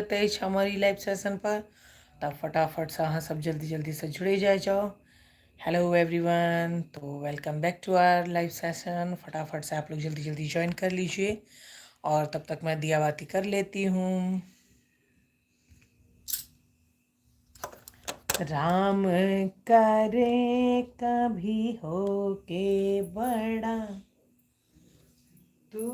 अछि हमर ई live session पर। तऽ फटाफटसँ अहाँ सब जल्दी जल्दीसँ जुड़ि जाइ जाउ। हेलो एवरीवन, तो welcome back to our live session. फटाफट से आप लोग जल्दी जल्दी ज्वाइन कर लीजिए और तब तक मैं दिया बाती कर लेती हूँ। राम करे कभी हो के बड़ा तू।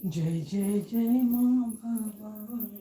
जय जय जय माँ भवानी, जय।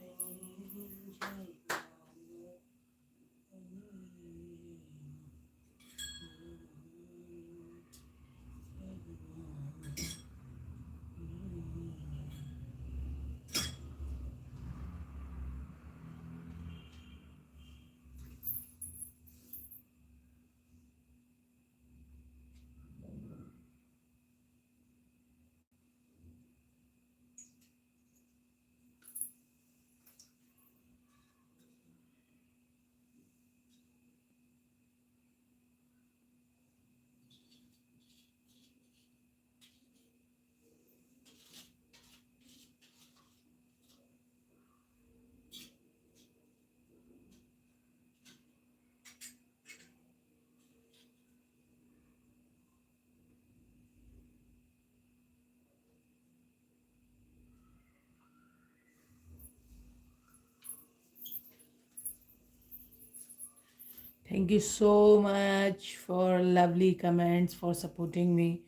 Thank you so much for lovely comments, for supporting me.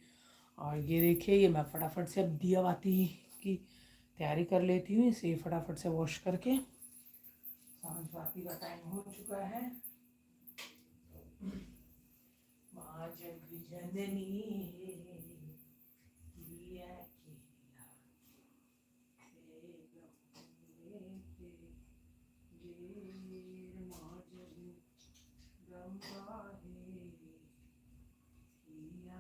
और ये देखिए, ये मैं फटाफट से अब दिया बाती की तैयारी कर लेती हूँ। इसे फटाफट से वॉश करके सांझ बाती का टाइम हो चुका है। माँ जग जननी किया माँ जगदम्बा हे किया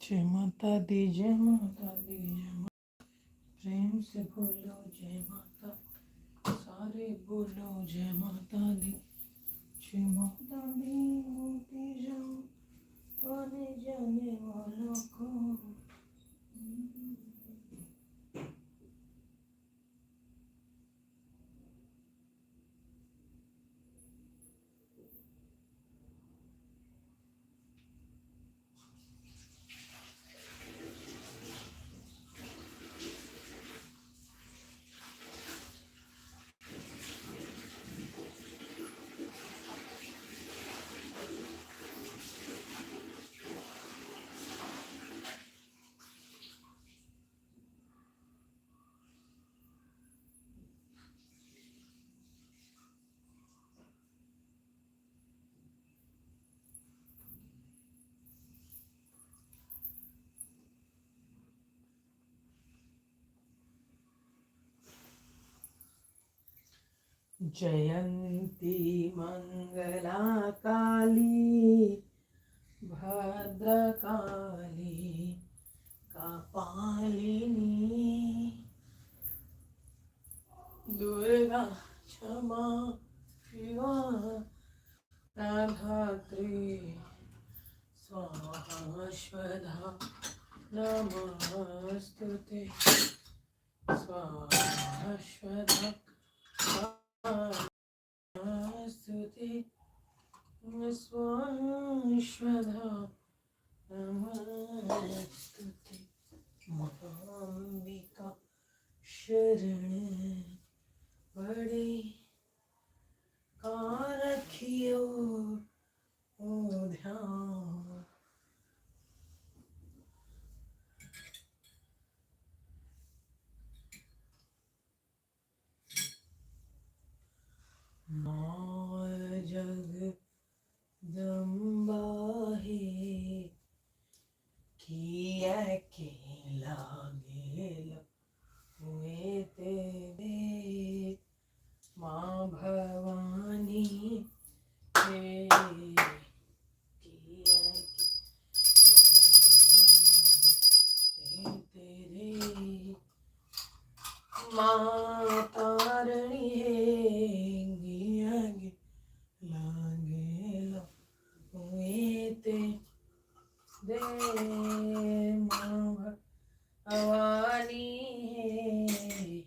जय माता दी, जय माता दी, जय माता। प्रेम से बोलो जय माता, सारे बोलो जय माता दी, जय माता दी। मोती जाओ आने जाने वालों को। जयंती मंगला काली भद्रकाली कपालिनी दुर्गा क्षमा शिवा धात्री स्वाहा स्वधा नमस्तुते स्वाहा स्वधा। स्वाहा स्वधा नमस्तुते मांबिका शरण बड़े का रखियो ओ ध्यान। माँ जगदम्बा हे किया के लागेल हुए तेरे माँ भवानी हे किया के लागेल तेरे माँ तारणी हे गिया गे लागेल हुए ते दे माँ भवानी हे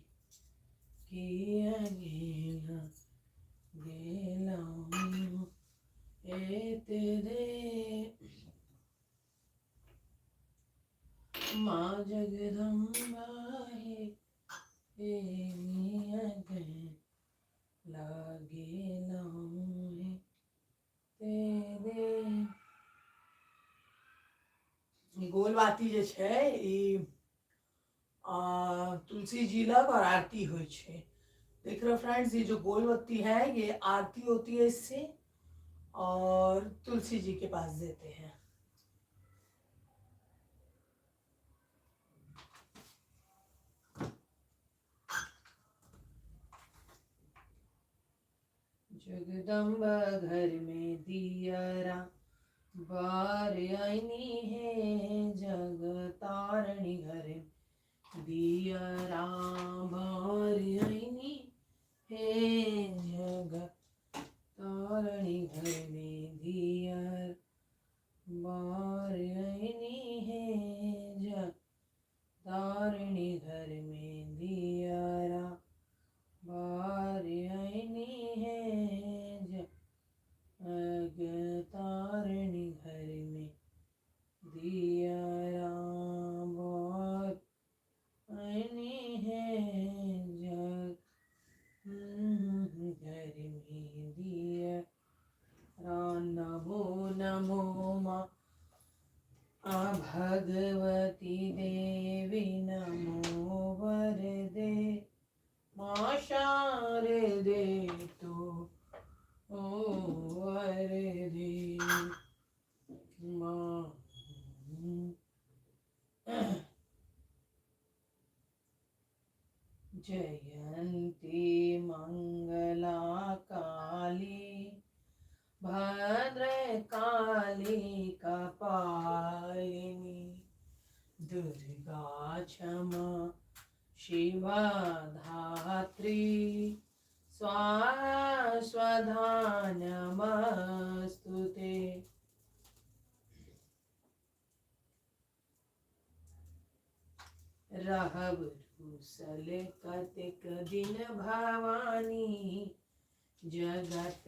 किया गेला गेला ए तेरे माँ जगदम्बा हे मिया गे लागे हे तेरे। ई गोलबाती जे छै ई तुलसी जी लग और आरती होइ छै। देख रहे हो फ्रेंड्स, ये जो गोलबत्ती है ये आरती होती है इससे और तुलसी जी के पास देते हैं। जगदम्बा घर में दियरा बार आईनी है, जगतारणी घर दियरा बार आईनी है, जगतारणी घर में दियर बार आईनी है, जगतारणी घर में दियरा बार आईनी है, जगतारणी घर में दियरा बार आईनी है, जग घर में दियरा। नमो नमो माँ भगवती देवी नमो वरदे माँ शारदे तो ओ वरदे माँ। जयंती मंगला काली भद्रकाली कपालिनी दुर्गा क्षमा शिवा धात्री स्वाहा स्वधा नमस्तुते। रहब रूसल कतेक दिन भवानी जगत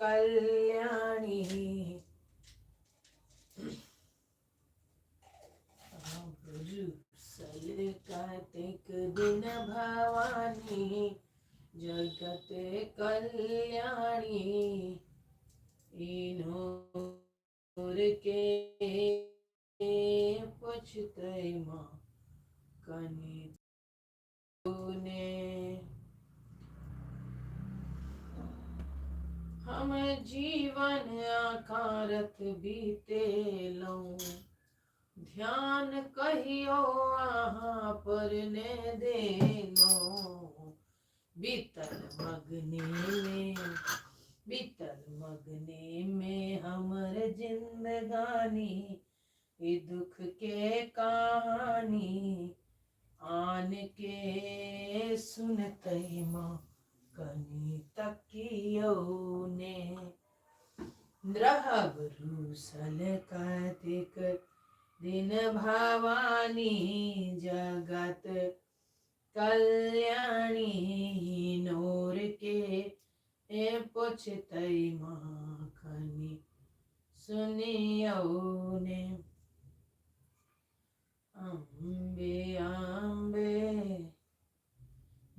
कल्याणी। रूसल कतेक दिन भवानी जगत कल्याणी। इनोर के पुछते माँ कनि तूने। हम जीवन आकारत बीतेलहुँ ध्यान कहियो अहाँ पर ने देलहुँ। बीतल मगने में बीतल मगने में हमर जिंदगानी ई दुख के कहानी आन के सुनतै माँ कनि तकियौ ने। रहब रूसल कतेक दिन भवानी जगत कल्याणी। नोर के ए पुछतै माँ भवानी सुनियौ ने। अम्बे अम्बे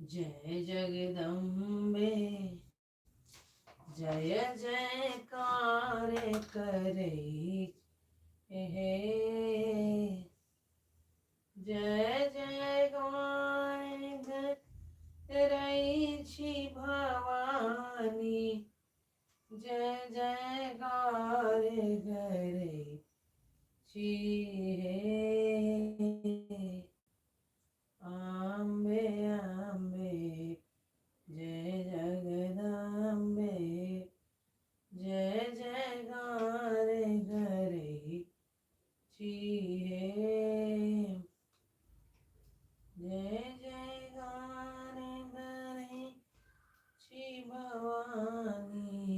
जय जगदम्बे, जय जयकार करे हे, जय जयकार करै छी भवानी, जय जयकार करै छी हे। अम्बे अम्बे जय जगदम्बे, जय जयकार करै छी हे, जय जयकार करै छी भवानी,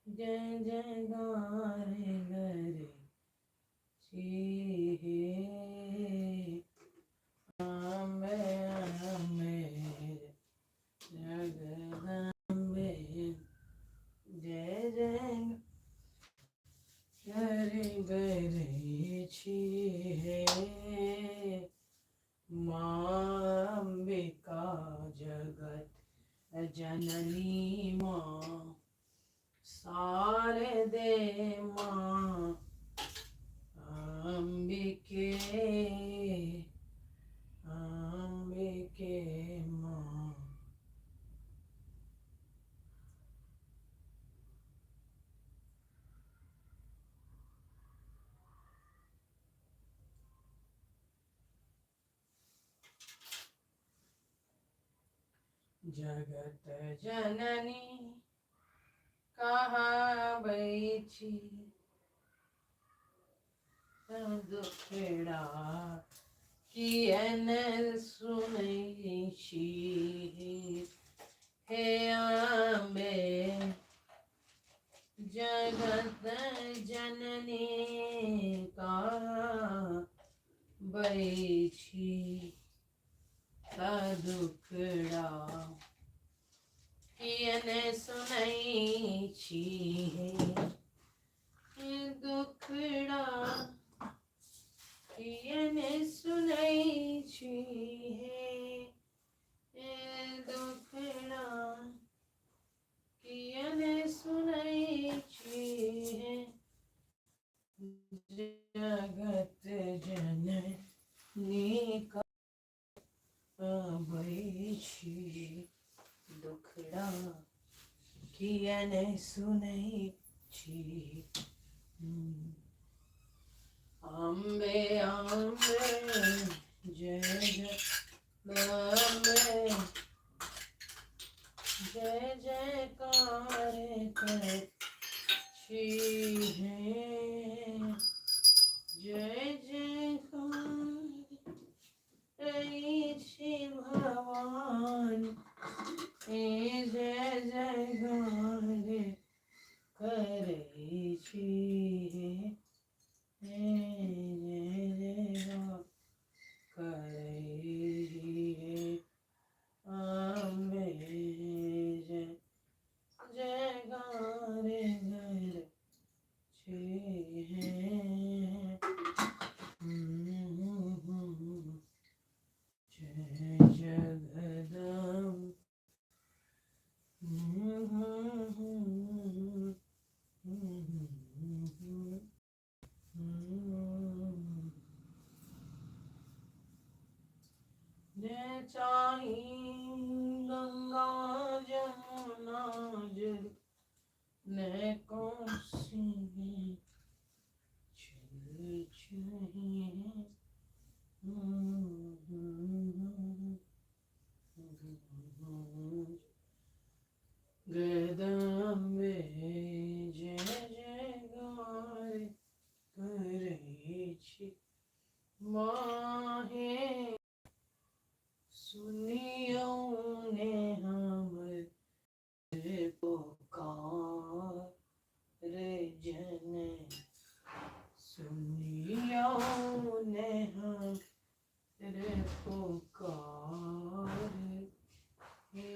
जय जयकार करै छी हे। अम्बे अम्बे जगदम्बे, जय जय करे करे छी हे। माँ अम्बिका जगत जननी माँ, शारदे माँ अम्बिके, अम्बिके माँ। जगत जननी कहाबै छी, दुखड़ा किए ने सुनै छी हे। अम्बे जगत जननी कहाबै छी, दुखड़ा किए ने सुनै छी हे, दुखड़ा किए ने सुनै छी हे, दुखड़ा किए ने सुनै छी हे। जगत जननी कहबै छी, दुखड़ा किए ने सुनै छी। अम्बे अम्बे जय जगदम्बे, जय जयकार कर छी हे, जय जयकार करै छी भवानी, जय जयकार करै छी हे, जय जयकार करै हे। अम्बे जय जयकार करै छी हे। जय जगदम्ब। जय चाही गंगा जमुना जल ने कोसी चल चाहिए। जगदम्बे जय जयकार करै छी माहे, सुनियौ ने हमर पुकार जन, सुनियौ ने हमर पुकार हे।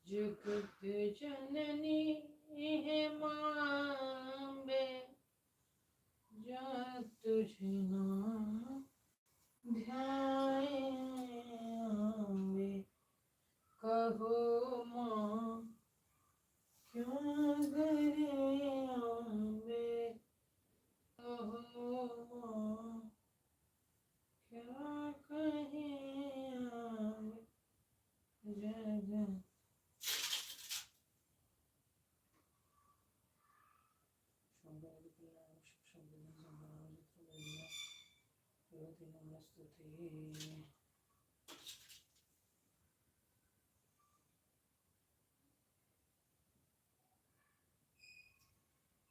जगत जननी है माँ अम्बे, जा तुझे ना ध्याए अम्बे, कहो माँ क्यों करे अम्बे, कहो माँ क्या कहे अम्बे। जय जय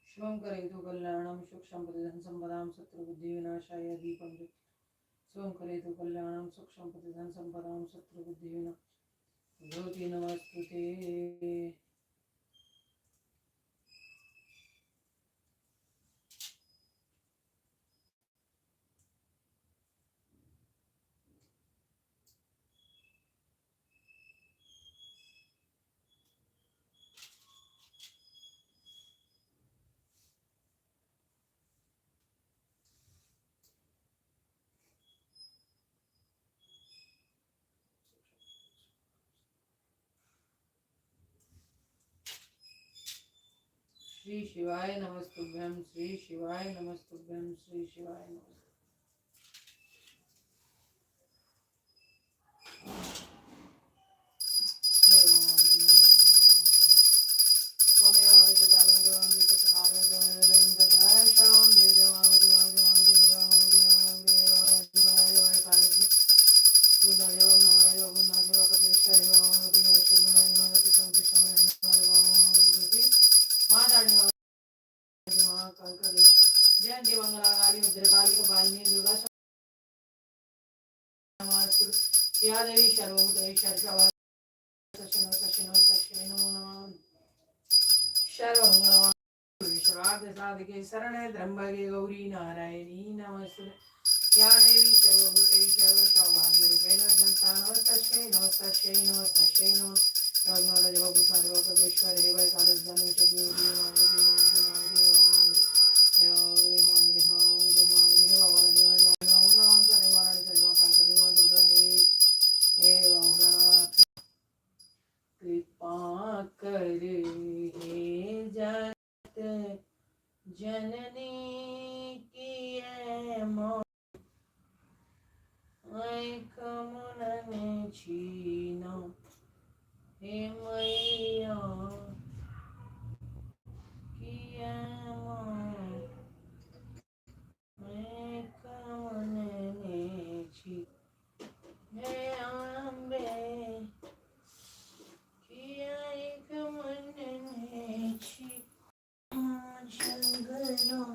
शिवं करेतु कल्याणं सुख संपत्ति धन संपदां शत्रु बुद्धि विनाशाय दीपं शिवं करेतु कल्याणं सुख संपत्ति धन संपदां शत्रु बुद्धि विनाश ज्योति नमस्तुते। श्री शिवाय नमस्तुभ्यं, श्री शिवाय नमस्तुभ्यं, श्री शिवाय नमस्तुभ्यं। जयंती मंगला काली भद्रकाली कपालिनी दुर्गा या देवी सर्वभूतेषु नमो नमः। सर्वमंगलमांगल्ये शरणे त्र्यंबके गौरी नारायणी नमस्ते। या देवी सर्वभूतेषु सौभाग्यरूपेण संस्था नमस्तस्यै नमस्तस्यै नमस्तस्यै नमः। कृपा कर हे जगत जननी की कमलन छीना हे मैया किया मैं कमलन छी हे अम्बे किया कमलन छी जंगलों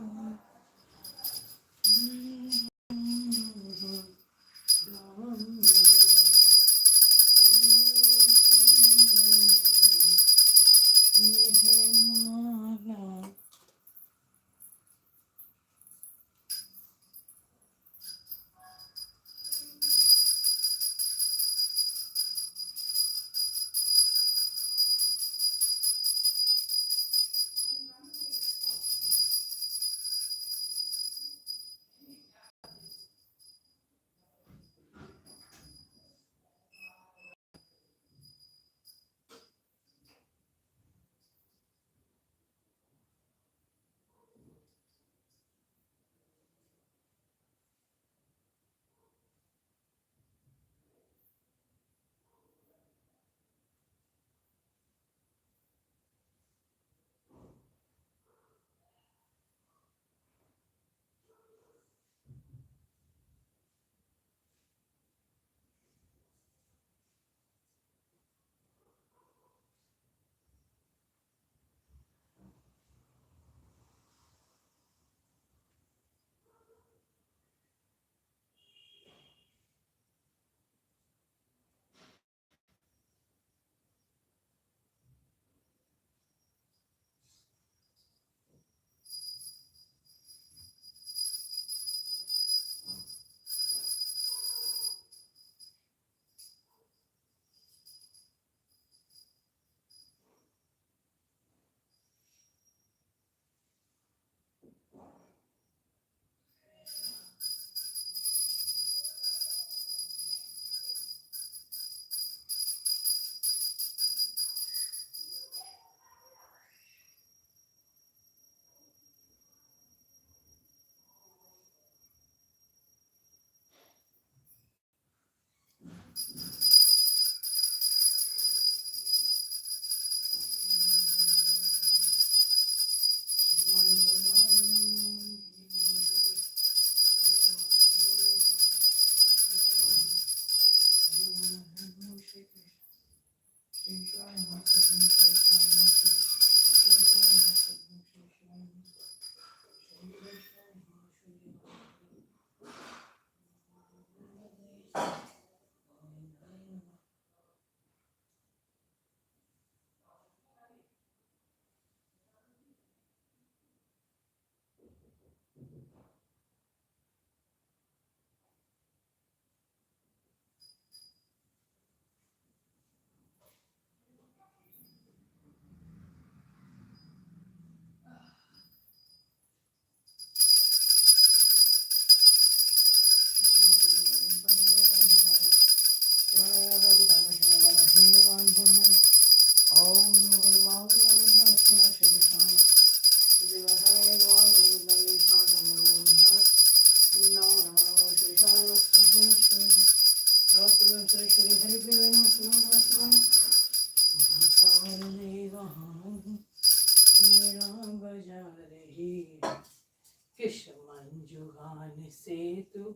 किश मंजुगान से तू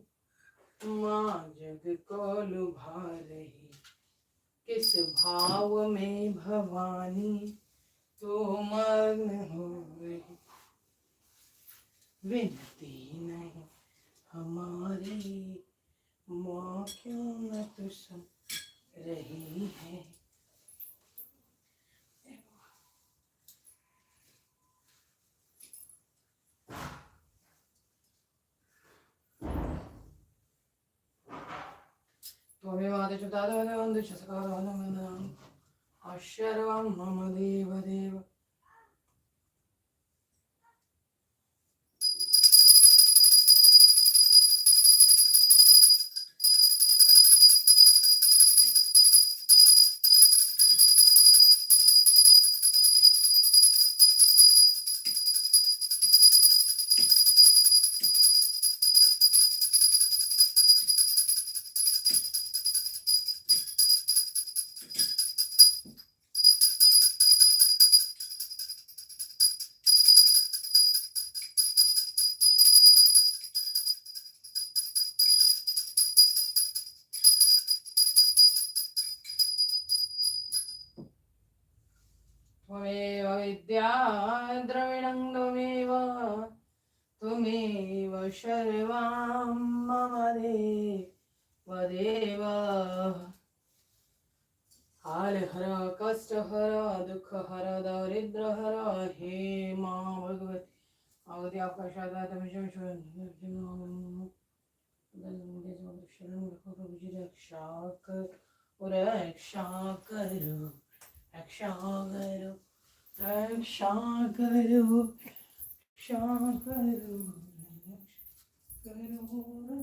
माँ जग को लुभा रही, किस भाव में भवानी तो मग्न हो रही। विनती नहीं हमारी माँ क्यों न तू सुन रही है। त्वमेवादिचुतादवदवन्दुचसकारवनमनां मम देव देव। त्वमेव विद्या द्रविणं त्वमेव त्वमेव सर्वं मम देव देव। हाल हर कष्ट हर दुख हर दारिद्र हर हे माँ भगवती भगवती आपका आशीर्वाद शरण रखो प्रभु जी, रक्षा कर रक्षा करो रक्षा करो रक्षा करो रक्षा करो करो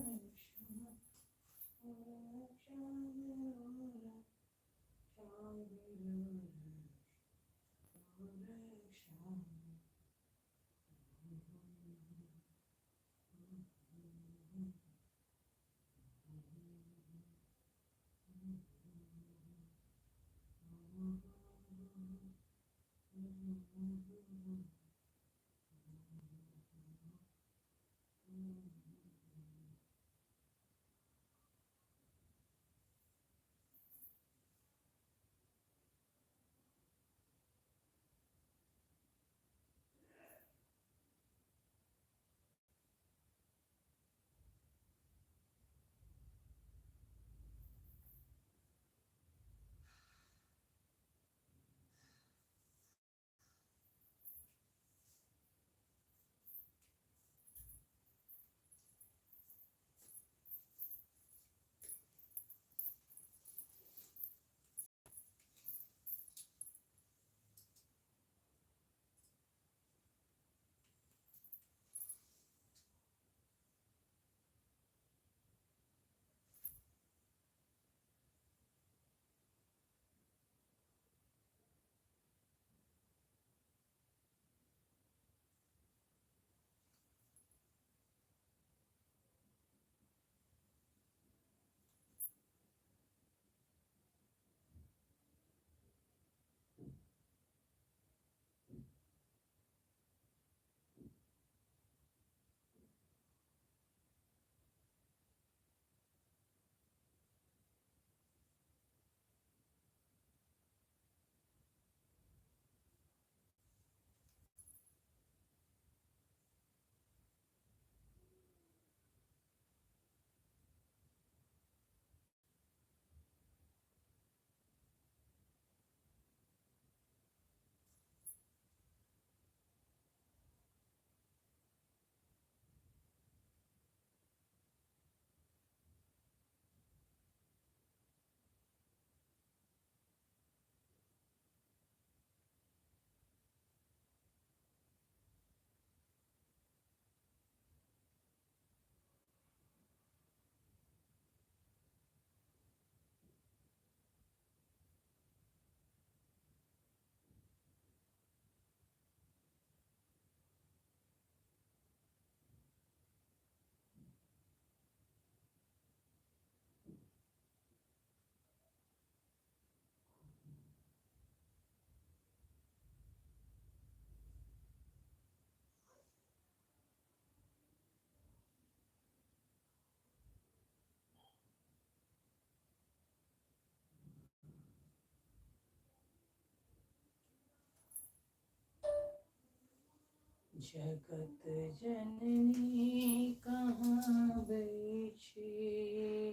जगत जननी कहाँ बैठी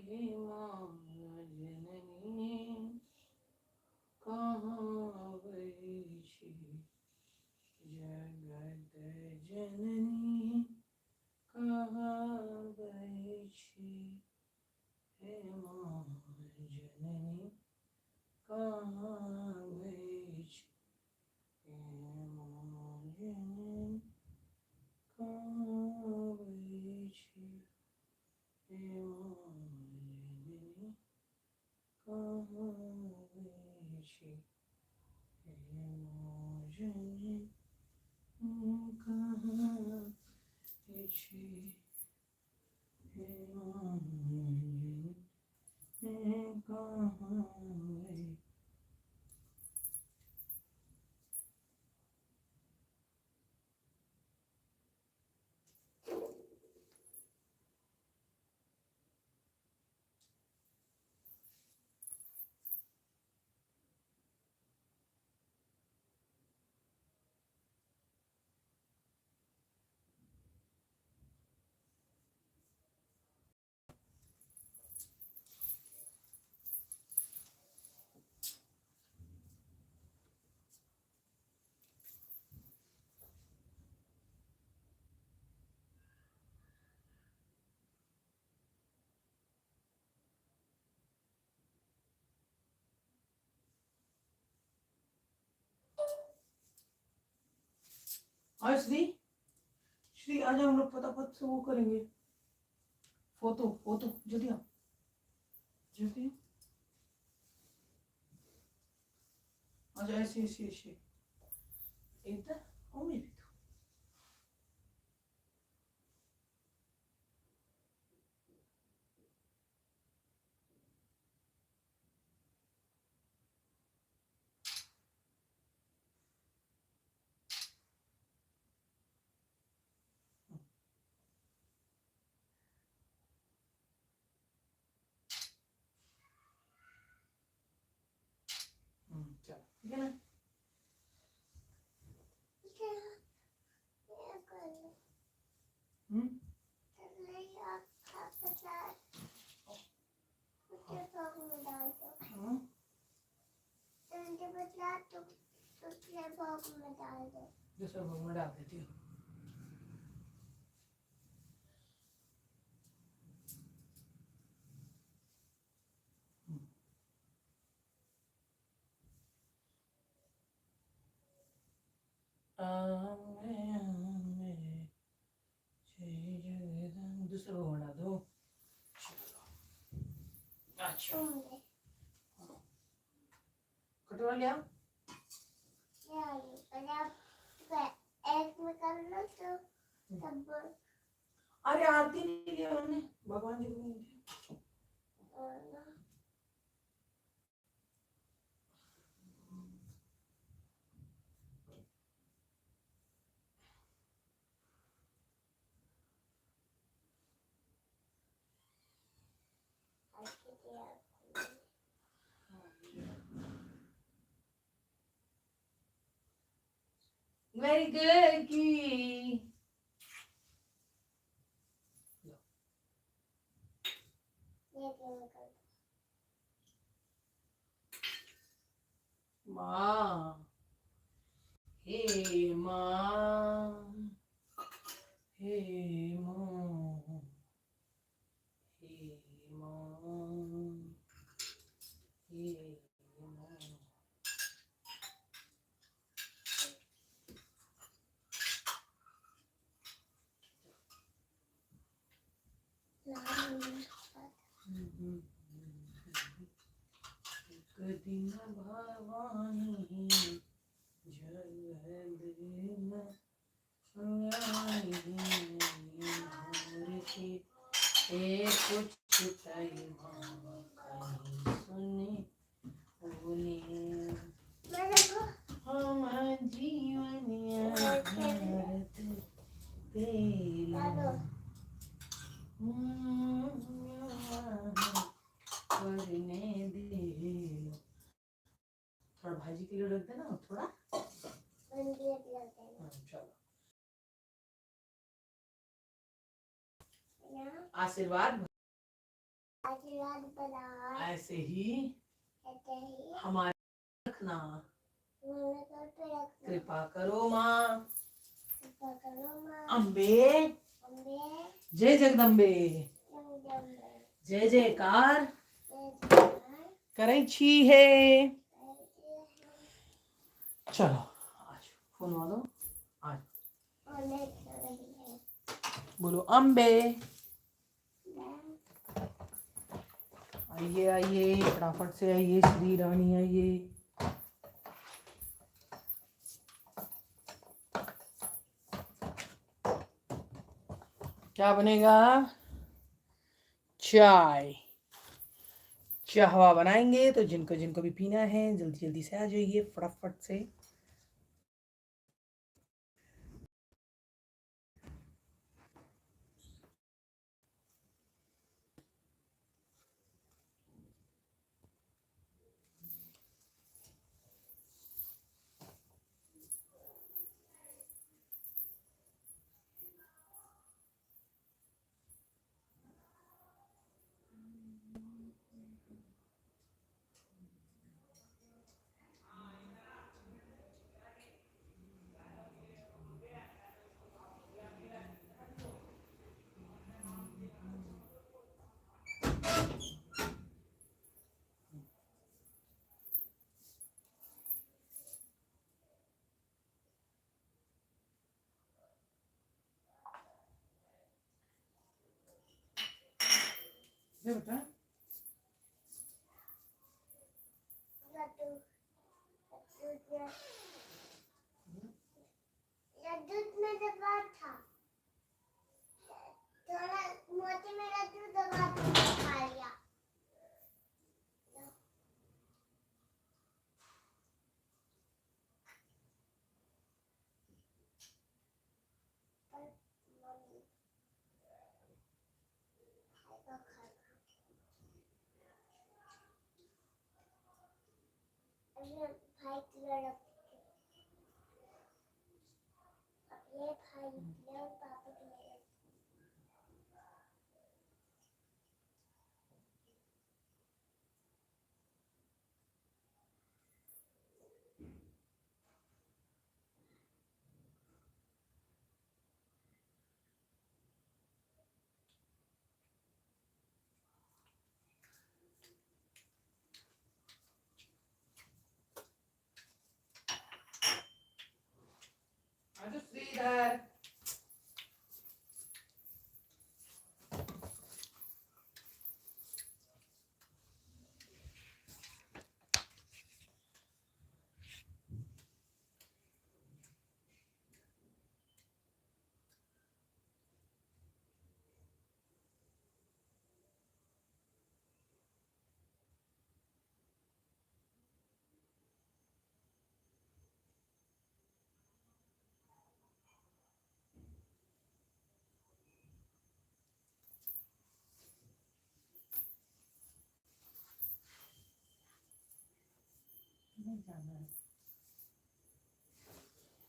हे माँ जननी कहाँ बैठी, जगत जननी कहाँ बैठी हे माँ जननी कहाँ बैठी, हे माँ जननी कहाँ बैठी, हे माँ जननी कहाँ बैठी, हे माँ जननी कहाँ बैठी, हे माँ जननी कहाँ बैठी। और श्री श्री आज हम लोग फटाफट से वो करेंगे, फोटो फोटो जल्दी आओ, जल्दी अच्छा ऐसे ऐसे ऐसे इधर और मेरे तो चलो ठीक है ना। हम्म दूसरे भोग में डाल देती हूँ। अम्बे अम्बे जय जगदम्बे, दूसरे भोग में डाल दो। चलो अच्छा कटोरा ले आओ। एक में कर लो तो तब। अरे आरती नहीं लिया हमने, भगवान जी को नहीं दिया। वेरी गुड की माँ, हे माँ, हे माँ, हे माँ, हे माँ। एक दिन भवानी जगदम्बा ए कुछ सुने हम जीवन भारत तेरा करने दे। थोड़ा भाजी के लिए रख देना थोड़ा। हाँ, चलो। आशीर्वाद, आशीर्वाद बनाओ, ऐसे ही ऐसे ही हमारे रखना, मेरे घर पे रखना, कृपा करो माँ, कृपा करो माँ, अम्बे, अम्बे, जय जगदम्बे, जगदम्बे, जय जयकार जय जयकार करै छी हे। करती है। चलो आज फोन वालो आज और मैं चल रही है। बोलो अम्बे। मैं आइए आइए फटाफट से आइए, श्री रानी आइए। क्या बनेगा? चाय चाहवा बनाएंगे, तो जिनको जिनको भी पीना है जल्दी जल्दी से आ जाइए फटाफट से। ले बेटा। लड्डू, लड्डू लड्डू में दबा था थोड़ा, मोती में लड्डू दबा था, खा लिया। पर मम्मी खाएगा खाएगा। अभी भाई की लड़क, अब ये भाई और पापा की लड़क। आजो श्रीधर।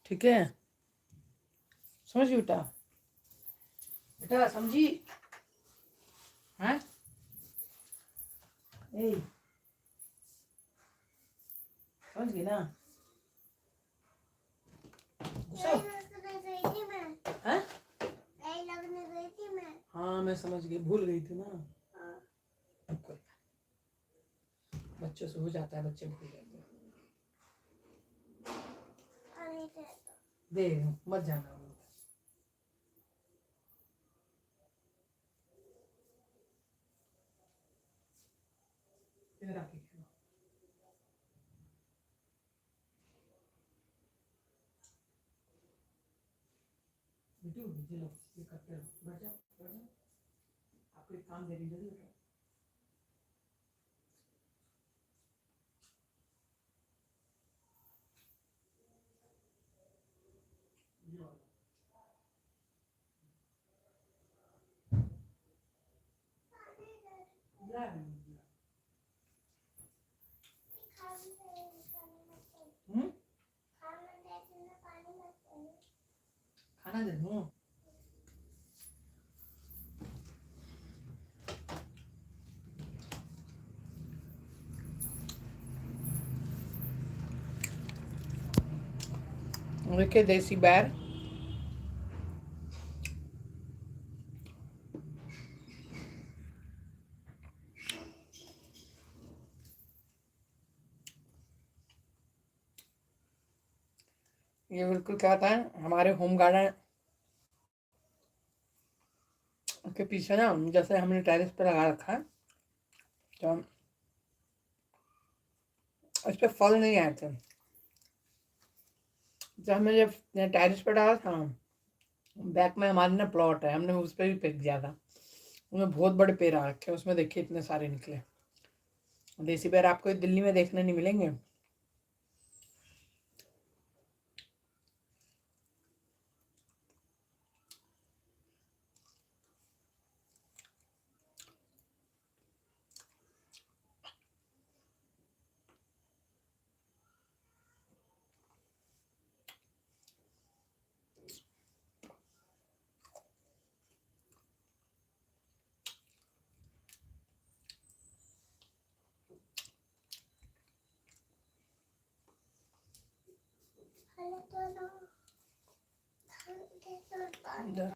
ठीक है, समझ गई बेटा? बेटा समझी? हैं ए, समझ गई ना? गुस्सा नहीं लगने गई थी मैं। हैं? नहीं लगने गई थी मैं। हाँ मैं समझ गई, भूल गई थी ना। हाँ। कोई बात नहीं। बच्चों से हो जाता है, बच्चे भूल जाते हैं। पानी दे दो। दे, मत जाना। इधर आके खेलो। बेटू चलो ये करते रहो, बैठ जाओ बैठ जाओ, आपको एक काम दे रही हूँ, जल्दी बैठो। लो। पानी दे ला रही हूँ, ला। खाना दे, पानी मत दे। हम्म? खाना दे देना, पानी मत देना। खाना दे दूँ? देखिए देसी बैर। ये बिल्कुल क्या होता है, हमारे होम गार्डन के पीछे ना, जैसे हमने टेरेस पे लगा रखा है, तो इस पर फल नहीं आए थे। जब हमने जब टेरेस पे डाला था, बैक में हमारे ना प्लॉट है, हमने उस पर भी फेंक दिया था। उसमें बहुत बड़े पेड़ आ रखे हैं, उसमें देखिए इतने सारे निकले। देसी बेर आपको दिल्ली में देखने नहीं मिलेंगे। हेलो।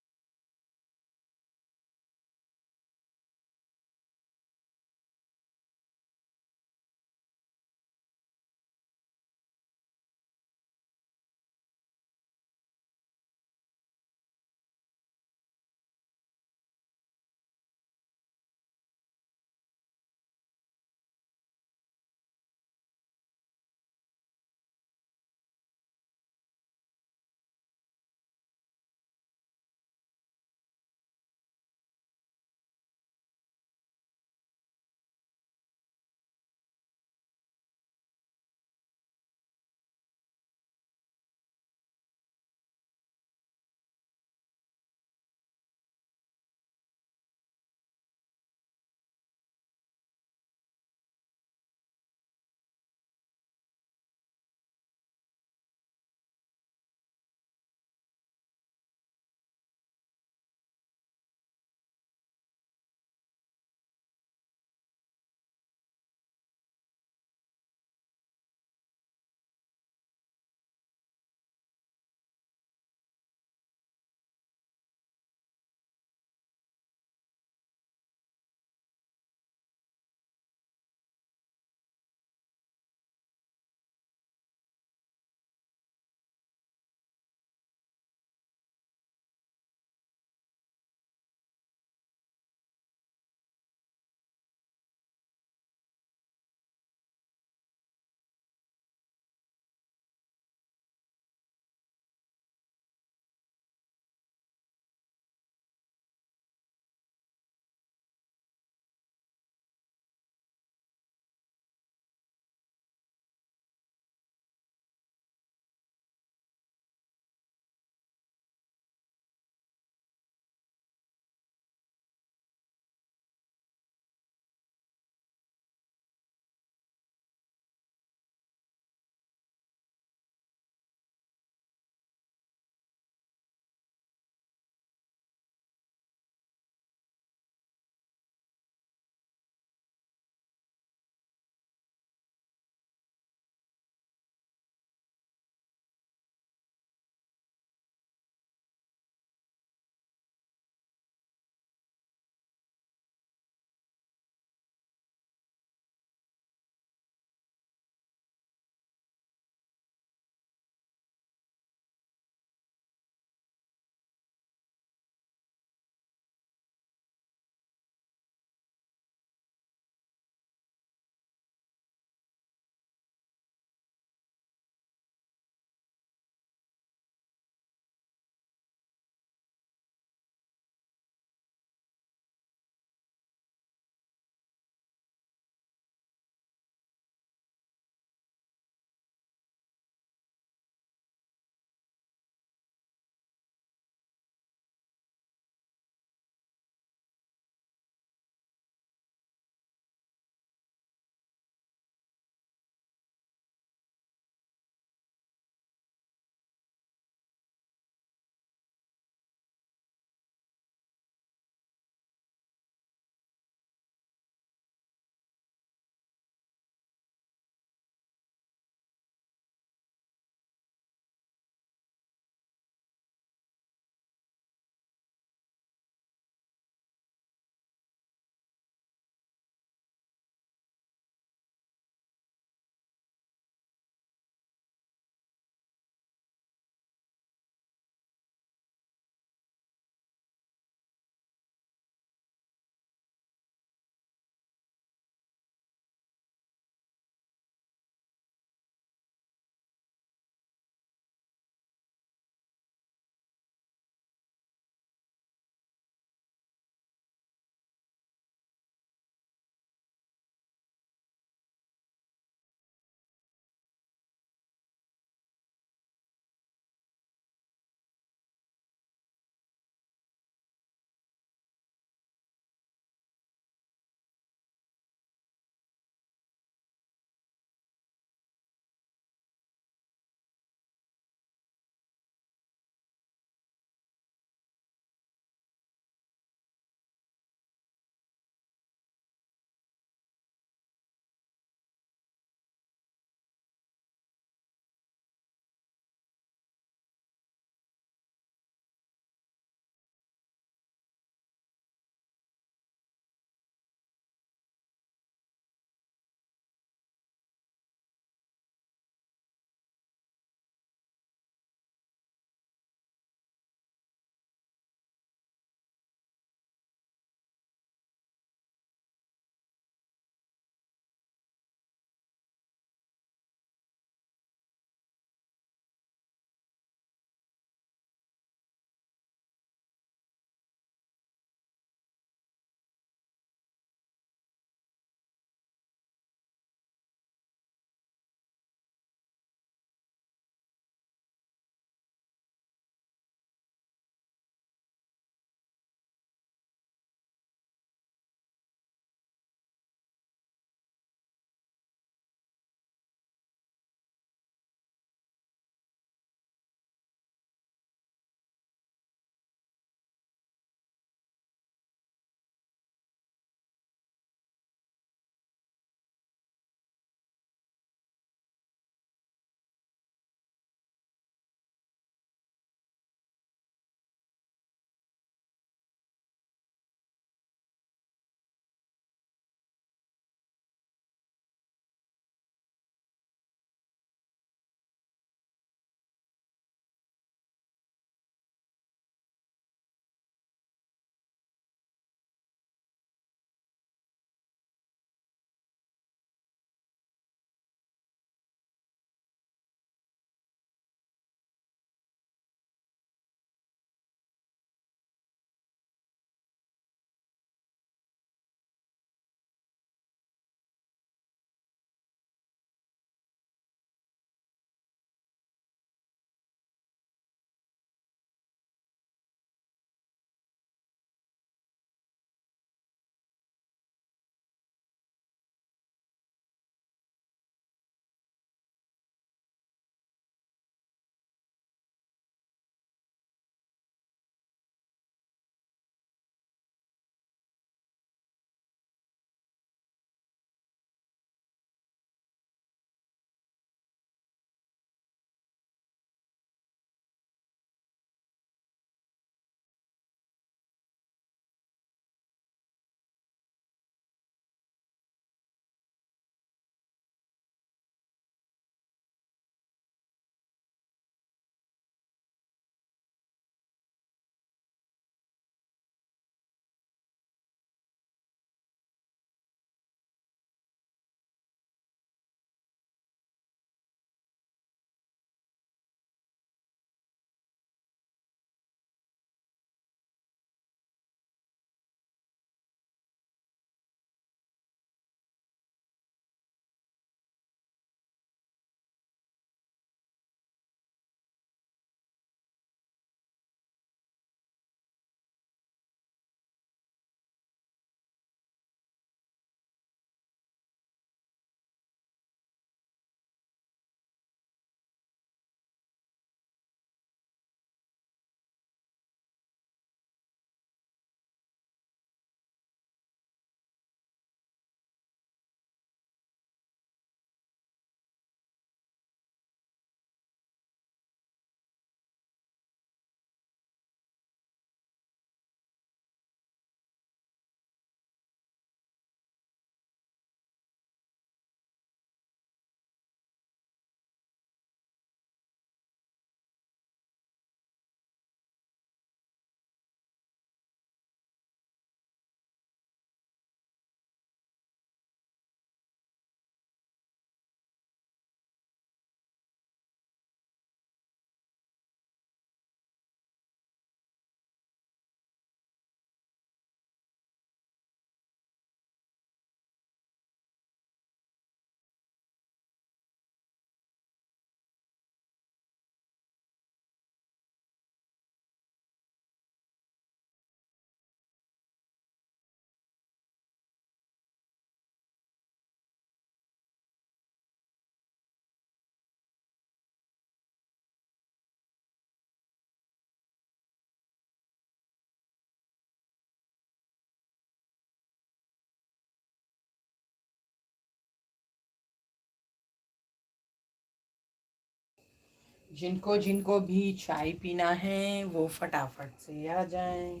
जिनको जिनको भी चाय पीना है वो फटाफट से आ जाएं।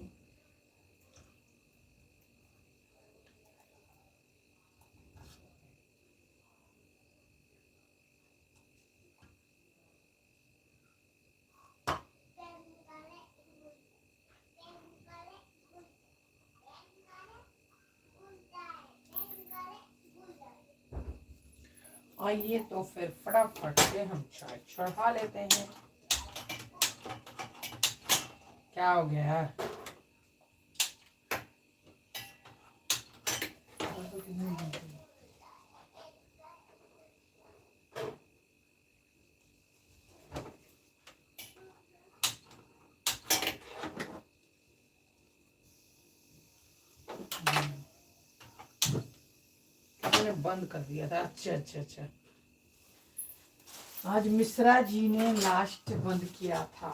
आइए तो फिर फटाफट से हम चाय चढ़ा लेते हैं। क्या हो गया यार? मैंने बंद कर दिया था। अच्छा अच्छा अच्छा, आज मिश्रा जी ने लास्ट बंद किया था।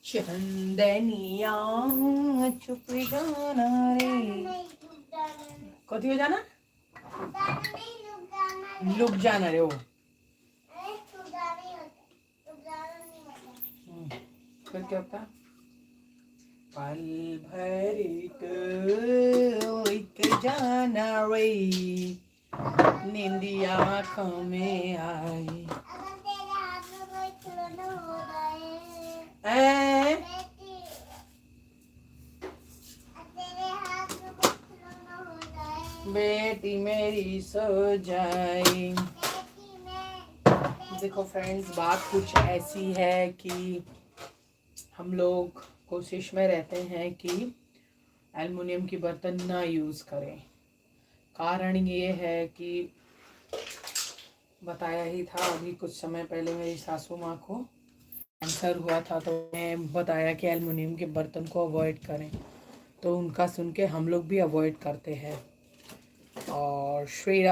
चंदनिया चुप जाना रे, कथी हो जाना, लुक जाना रे वो। फिर क्या होता, पल भर एक जाना रे, निंदिया आँखों में आई। बेटी मेरी सो जाए। देखो फ्रेंड्स, बात कुछ ऐसी है कि हम लोग कोशिश में रहते हैं कि एल्युमिनियम की बर्तन ना यूज़ करें। कारण ये है कि बताया ही था अभी कुछ समय पहले मेरी सासू माँ को कैंसर हुआ था, तो मैं बताया कि एल्युमिनियम के बर्तन को अवॉइड करें, तो उनका सुन के हम लोग भी अवॉइड करते हैं और श्री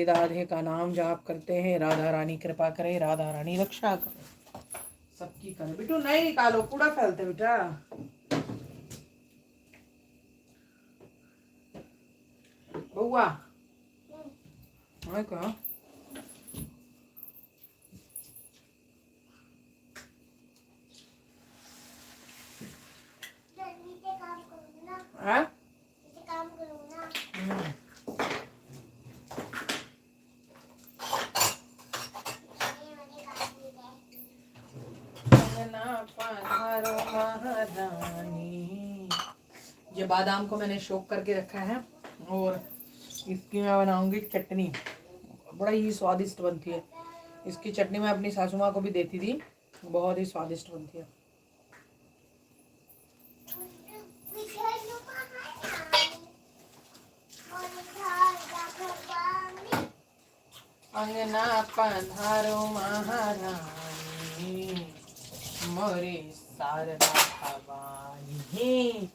राधे का नाम जाप करते हैं। राधा रानी कृपा करे, राधा रानी रक्षा करे, सबकी करे। बिटू नहीं निकालो, कूड़ा फैलते बेटा। बउआ कहा महारानी। ये बादाम को मैंने शोक करके रखा है और इसकी मैं बनाऊंगी चटनी, बड़ा ही स्वादिष्ट बनती है। इसकी चटनी मैं अपनी सासू माँ को भी देती थी, बहुत ही स्वादिष्ट बनती है। अंगना पधारो महारानी, मोरे शारदा भवानी।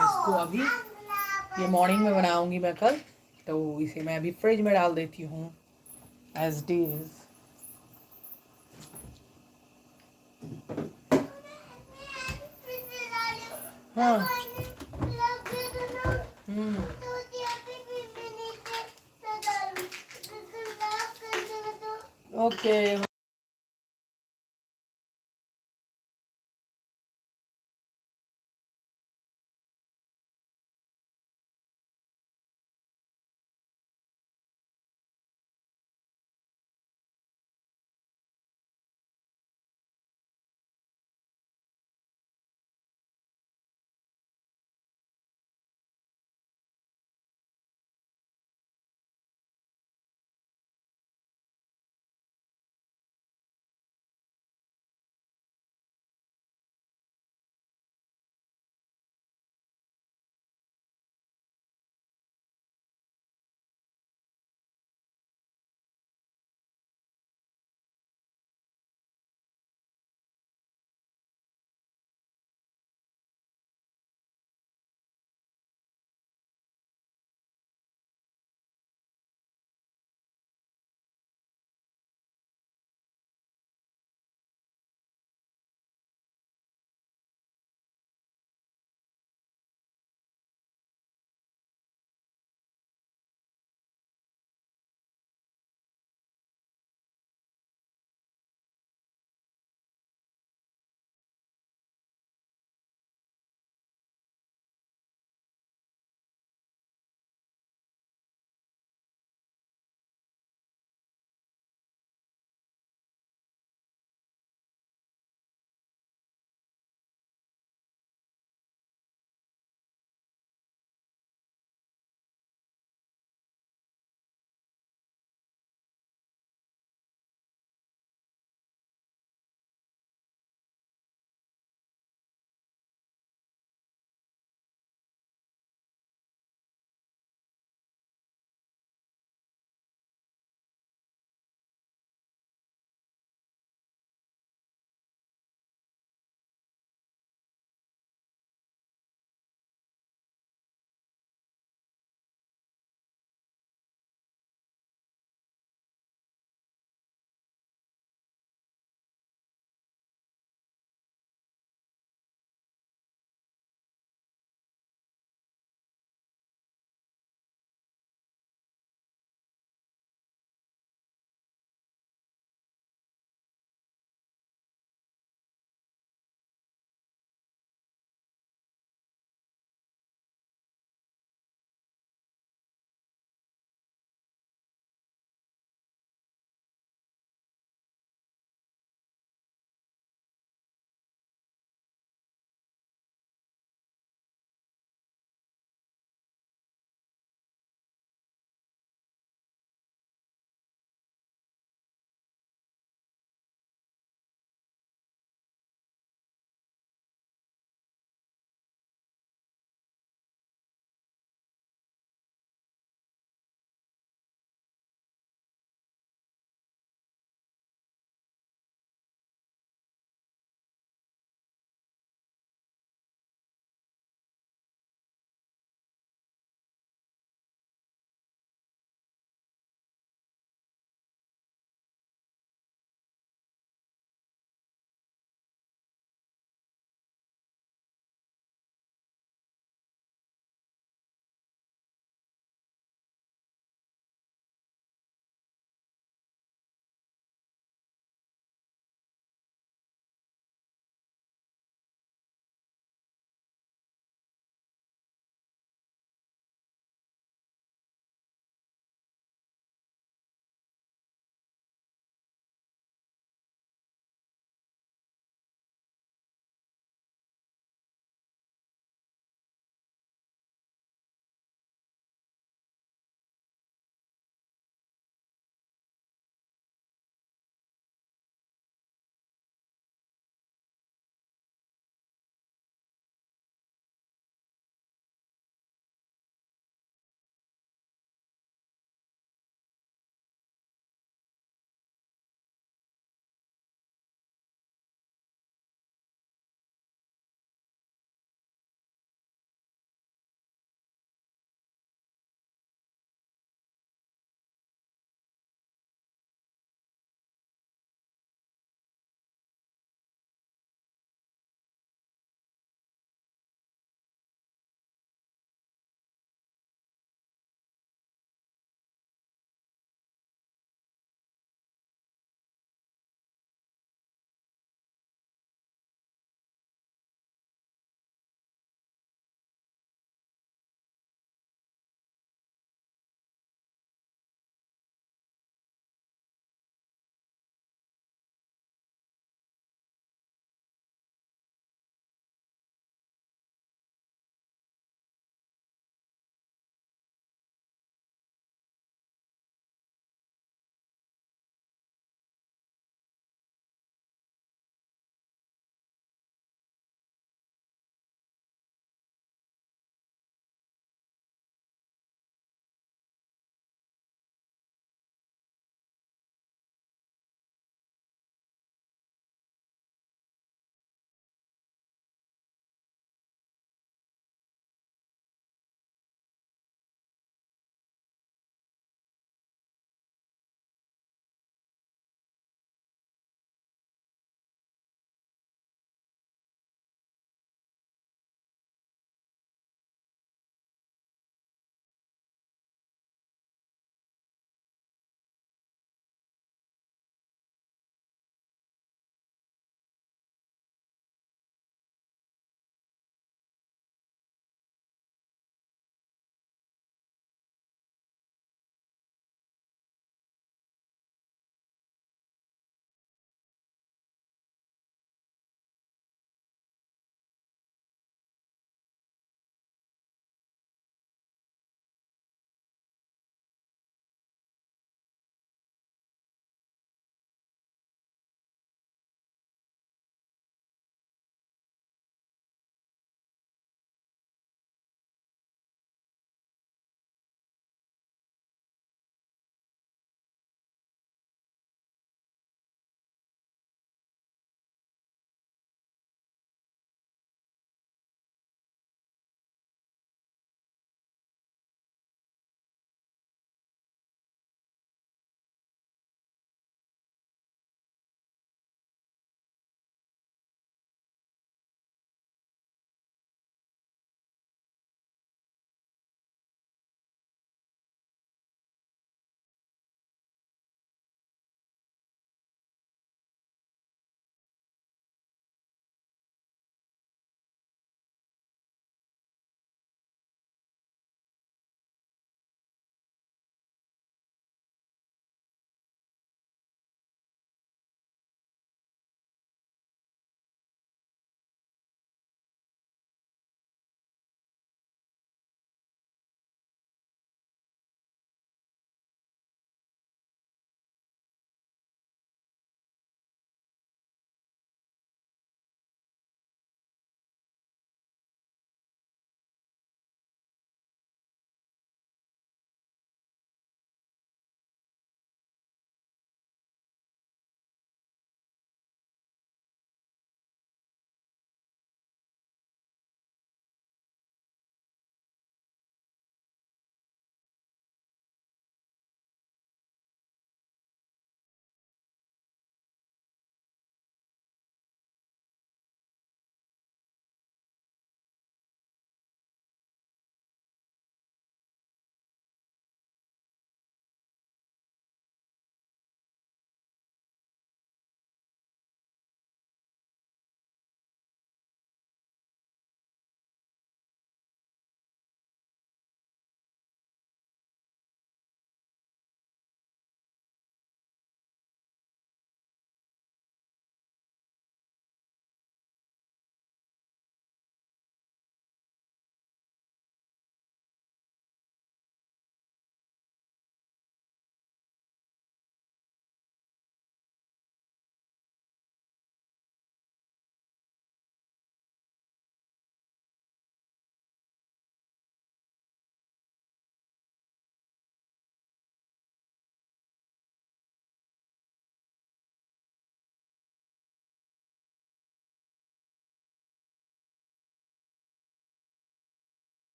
इसको अभी ये मॉर्निंग में बनाऊंगी मैं कल, तो इसे मैं अभी फ्रिज में डाल देती हूँ एज it is. हाँ ओके।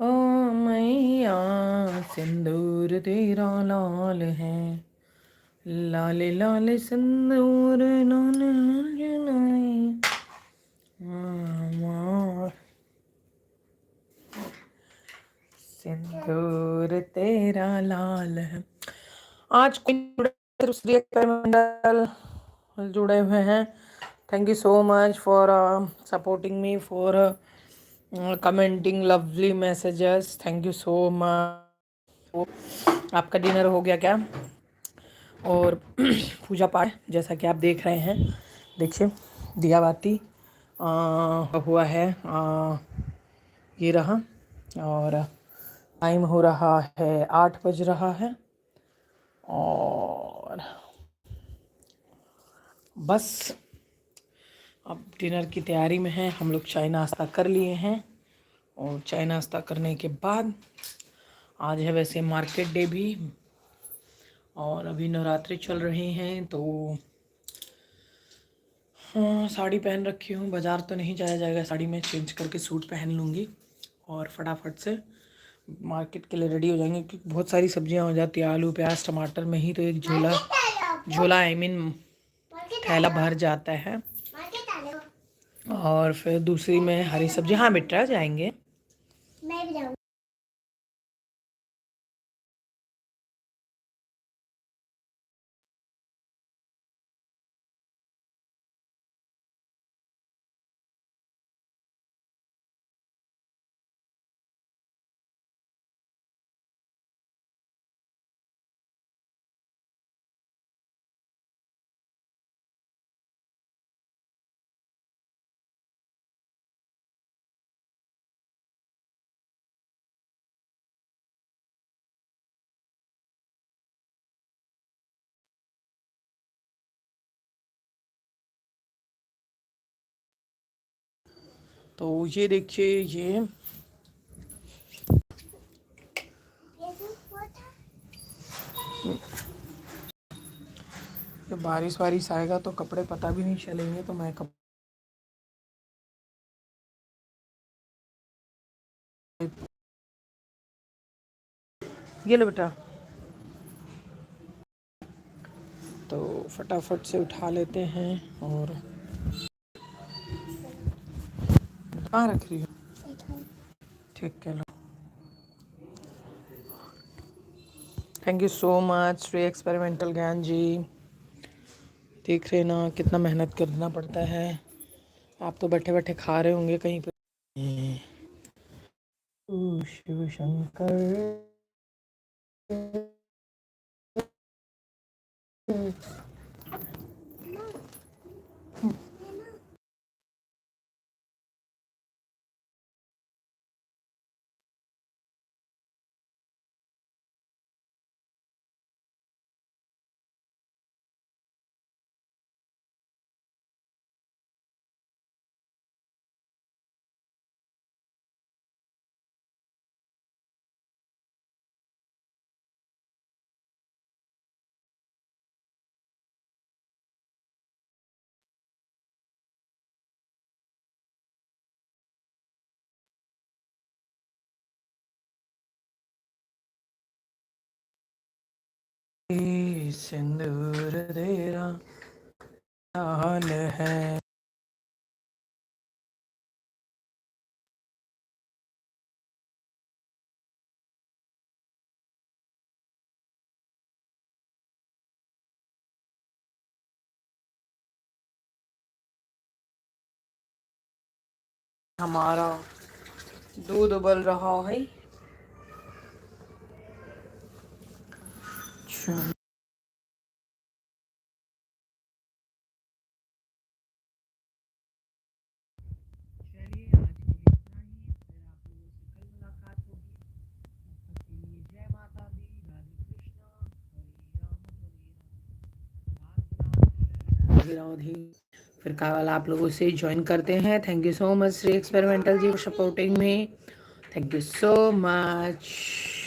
ओ मैया सिंदूर तेरा लाल है, लाले लाले सिंदूर लाल लाल। सिंदूर तेरा लाल है। आज कोई मंडल जुड़े हुए हैं। Thank you so much for supporting me, for commenting lovely messages. Thank you so much. आपका डिनर हो गया क्या? और पूजा पाठ जैसा कि आप देख रहे हैं, देखिए दिया बाती हुआ है, ये रहा। और टाइम हो रहा है 8 बज रहा है और बस अब डिनर की तैयारी में हैं हम लोग। चाय नाश्ता कर लिए हैं और चाय नाश्ता करने के बाद आज है वैसे मार्केट डे भी और अभी नवरात्रि चल रहे हैं, तो हाँ साड़ी पहन रखी हूँ। बाज़ार तो नहीं जाया जाएगा साड़ी में, चेंज करके सूट पहन लूँगी और फटाफट से मार्केट के लिए रेडी हो जाएंगे, क्योंकि बहुत सारी सब्जियां हो जाती है। आलू प्याज टमाटर में ही तो एक झोला झोला I mean थैला भर जाता है। और फिर दूसरी में हरी सब्जी। हाँ बेटा जाएंगे। मैं भी जाऊँ। तो ये देखिए, ये बारिश वारिश आएगा तो कपड़े पता भी नहीं चलेंगे, तो मैं कपड़े ये लो बेटा, तो फटाफट से उठा लेते हैं। और कहाँ रख रही हो? ठीक है लो। Thank you so much Shri experimental Gyan ji. देख रहे ना कितना मेहनत करना पड़ता है। आप तो बैठे बैठे खा रहे होंगे कहीं पे। शिव शंकर। सिंदूर तेरा लाल है। हमारा दूध उबल रहा है। चलिए आज के लिए इतना ही, फिर आप लोगों से कल मुलाकात होगी। तब तक के लिए जय माता दी, राधे कृष्णा, हरे राम हरे राम, राधे राधे। फिर कल आप लोगों से ज्वाइन करते हैं। Thank you so much Shri experimental ji for supporting me. Thank you so much.